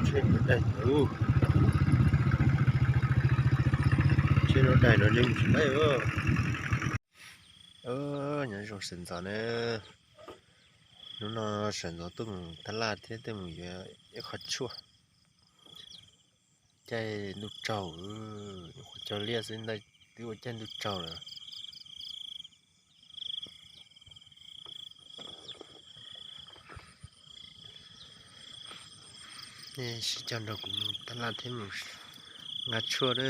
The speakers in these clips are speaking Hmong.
Tsheb no daig, tsheb no daig no nej mus tsis laib. Nyob zoo sawv ntxov na, hnub no sawv ntxov tuaj mus tab laj thiab tuaj mus yuav ib qho tshuaj. Caij ntuj tsaug, nyuam qhuav cog liaj xwb ntag, twb ua caij ntuj tsaug lawm. Nej sib cog nrog kuv mus tab laj thiab mus nqa tshuaj na.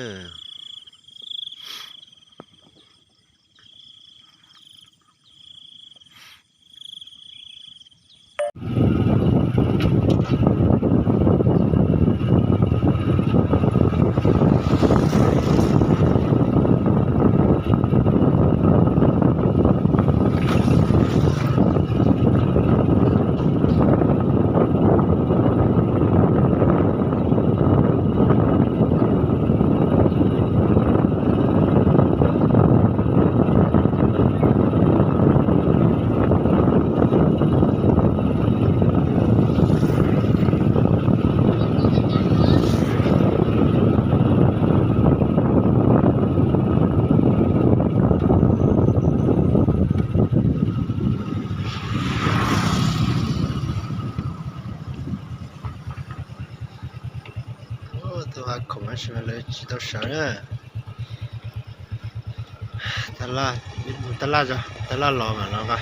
Tus a khoom tab sis mas lawv tsis tau sawv na. Tab laj, tab laj, tab laj los mam los nqa.